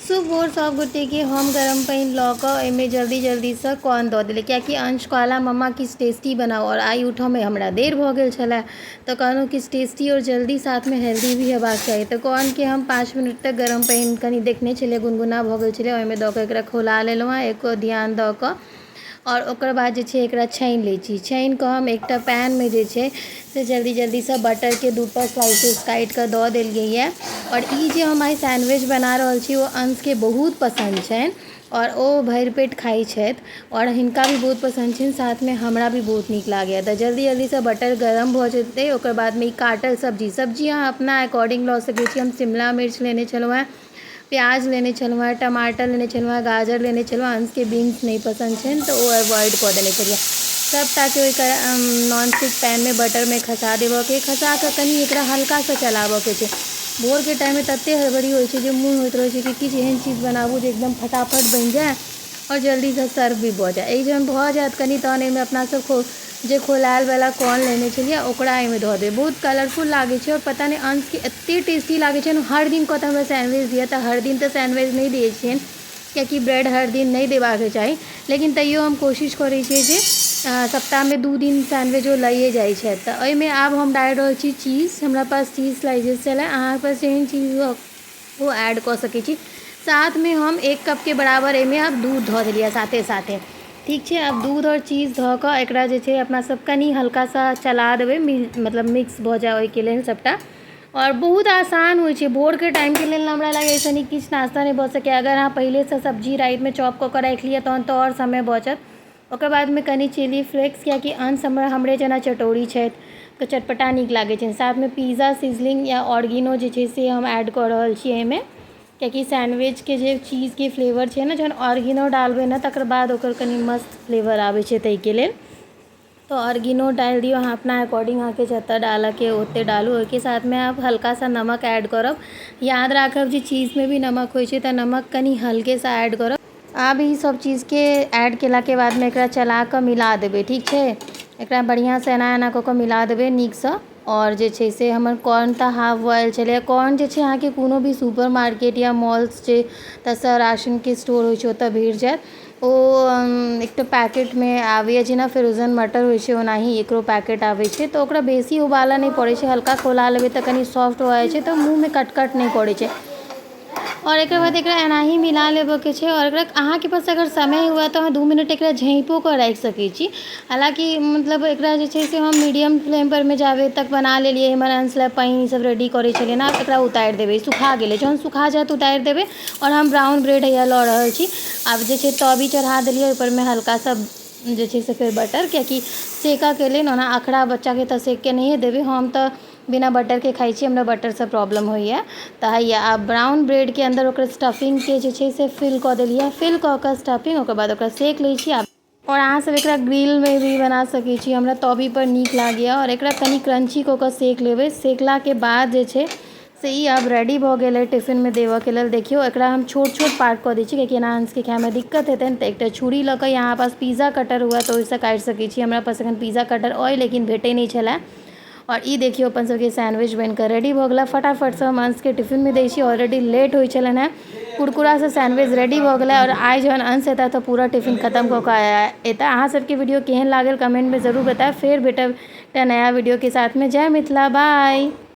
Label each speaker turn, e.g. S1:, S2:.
S1: शुभ भोर सब गोटेके। हम गरम पानि लऽ कऽ ओहिमे जल्दी जल्दीसँ कॉर्न दऽ देलियै, कियाकि अंश कहला मम्मा किछु टेस्टी बनाउ, आओर आइ उठऽमे हमरा देर भऽ गेल छलै, तऽ कहलहुँ किछु टेस्टी आओर जल्दी साथमे हेल्दी भी हेबाक चाही। तऽ कॉर्नके हम 5 मिनट तक गरम पानि कनि देखने छलियै गुनगुना भऽ गेल छलै, ओहिमे दऽ कऽ एकरा खौला लेलहुँ हँ एको ध्यान दऽ कऽ। आओर ओकर बाद जे छै एकरा छानि लै छी। छानि कऽ हम एकटा पैनमे जे छै से जल्दी जल्दीसँ बटरके 2टा स्लाइसेस काटि कऽ दऽ देलियैए। आओर ई जे हम आइ सैंडविच बना रहल छी ओ अंशके बहुत पसन्द छनि आओर ओ भरि पेट खाइ छथि, आओर हिनका भी बहुत पसन्द छनि, साथमे हमरा भी बहुत नीक लागैए। तऽ जल्दी जल्दीसँ बटर गरम भऽ जेतै, ओकर बादमे ई काटल सब्जी, सब्जी अहाँ अपना अकॉर्डिंग लऽ सकै छी। हम शिमला मिर्च लेने छलहुँ हेँ, प्याज लेने छलहुँ हेँ, टमाटर लेने छलहुँ हेँ, गाजर लेने छलहुँ हेँ। अंशके बीन्स नहि पसन्द छनि तऽ ओ अवॉइड कऽ देने छलियै। सभटाके ओहि नॉन स्टिक पैनमे बटरमे खसा देबऽके, खसा कऽ कनि एकरा हल्कासँ चलाबऽके छै। भोरके टाइममे ततेक हड़बड़ी होइ छै जे मोन होइत रहै छै कि किछु एहन चीज बनाबू जे एकदम फटाफट बनि जाय आओर जल्दीसँ सर्व भी भऽ जाय। ई जहन भऽ जायत कनि तहन एहिमे अपना सब जे खोलायलवला कॉर्न लेने छलियै ओकरा एहिमे धऽ देबै। बहुत कलरफुल लागै छै आओर पता नहि अंशके एतेक टेस्टी लागै छै। हर दिन कहता हमरा सैंडविच दिअ, तऽ हर दिन तऽ सैंडविच नहि दै छियनि, कियाकि ब्रेड हर दिन नहि देबाक चाही, लेकिन तैयो हम कोशिश करै छियै जे सप्ताहमे 2 दिन सैंडविचो लैए जाइ छथि। तऽ एहिमे आब हम डालि रहल छी चीज। हमरा पास चीज स्लाइसेस छलै, अहाँके पास जेहन चीज ओ ऐड कऽ सकै छी। साथमे हम 1 कपके बराबर एहिमे आब दूध धऽ देलियै साथे साथे। ठीक छै, आब दूध आओर चीज धऽ कऽ एकरा जे छै अपना सब कनि हल्का सा चला देबै, मतलब मिक्स भऽ जाय ओहिके लेल सबटा। आओर बहुत आसान होइ छै भोरके टाइमके लेल। हमरा लागैए एहिसँ नीक किछु नाश्ता नहि भऽ सकैए। अगर अहाँ पहिलेसँ सब्जी रातिमे चॉप कऽ कऽ राखि लिअ तहन तऽ आओर समय बचत। ओकर बादमे कनि चिली फ्लेक्स, कियाकि अंश हमरे जेना चटौरी छथि तऽ चटपटा नीक लागै छनि। साथमे पिज्जा सिजलिंग या ऑर्गिनो जे छै से हम ऐड कऽ रहल छी एहिमे, कियाकि सैंडविचके जे चीजके फ्लेवर छै ने, जहन ऑर्गिनो डालबै ने तकर बाद ओकर कनि मस्त फ्लेवर आबै छै, ताहिके लेल तऽ ऑर्गिनो डालि दियौ। अहाँ अपना अकॉर्डिंग अहाँके जतऽ डालऽके ओते डालू। ओहिके साथमे आप हल्का सा नमक ऐड करब। याद राखब जे चीजमे भी नमक होइ छै, तऽ नमक कनि हल्केसँ ऐड करब। आब ई सब चीजके ऐड केलाके बादमे एकरा चला कऽ मिला देबै। ठीक छै, एकरा बढ़िआँसँ एना एना कऽ कऽ मिला देबै नीकसँ। आओर जे छै से हमर कॉर्न तऽ हाफ बॉयल छलै। कॉर्न जे छै अहाँके कोनो भी सुपर मार्केट या मॉल्स जे ततऽ राशनके स्टोर होइ छै ओतऽ भेट जायत। ओ एकटा पैकेटमे आबैए, जेना फ्रोजन मटर होइ छै ओनाही एकरो पैकेट आबै छै। तऽ ओकरा बेसी उबालऽ नहि पड़ै छै, हल्का खौला लेबै तऽ कनि सॉफ्ट भऽ जाइ छै, तऽ मुँहमे कटकट नहि करै छै। आओर एकर बाद एकरा एनाही मिला लेबऽके छै। आओर एकरा अहाँके पास अगर समय हुए तऽ अहाँ 2 मिनट एकरा झाँपिओ कऽ राखि सकै छी। हालाँकि मतलब एकरा जे छै से हम मीडियम फ्लेम परमे जाबे तक बना लेलियै, हमर अंश लए पानि ई सब रेडी करै छलियै ने। आब एकरा उतारि देबै, सुखा गेलै, जहन सुखा जायत उतारि देबै। आओर हम ब्राउन ब्रेड हैया लऽ रहल छी। आब जे छै तवी चढ़ा देलियै, ओहिपरमे हल्का सा जे छै से फेर बटर, कियाकि सेकऽके लेल। ओना अखरा बच्चाके तऽ सेकके नहिए देबै, हम तऽ बिना बटरके खाइ छी, हमरा बटरसँ प्रॉब्लम होइए। तऽ हैया आब ब्राउन ब्रेडके अन्दर ओकर स्टफिंगके जे छै से फिल कऽ देलियै। फिल कऽ कऽ स्टफिंग ओकर बाद ओकरा सेक लै छी। आओर अहाँसब एकरा ग्रिलमे भी बना सकै छी, हमरा तवीपर नीक लागैए। आओर एकरा कनि क्रंची कऽ कऽ सेक लेबै। सेकलाके बाद जे छै से ई आब रेडी भऽ गेलै टिफिनमे देबऽके लेल। देखियौ, एकरा हम छोट छोट पार्ट कऽ दै छी, कियाकि एना अंशके खाइमे दिक्कत हेतनि। तऽ एकटा छुरी लऽ कऽ, अहाँ पास पिज्जा कटर हुए तऽ ओहिसँ काटि सकै छी। हमरा पास एखन पिज्जा कटर अइ, लेकिन भेटै नहि छलै। आओर ई देखियौ, अपन सबके सैंडविच बनिकऽ रेडी भऽ गेलै। फटाफटसँ हम अंशके टिफिनमे दै छी, ऑलरेडी लेट होइ छलनि हेँ। कुरकुरासँ सैंडविच रेडी भऽ गेलै। आओर आइ जहन अंश एता तऽ पूरा टिफिन खतम कऽ कऽ एता। अहाँ सबके वीडियो केहन लागल कमेंटमे जरूर बतायब। फेर भेटब एकटा नया वीडियोके साथमे। जय मिथिला, बाय।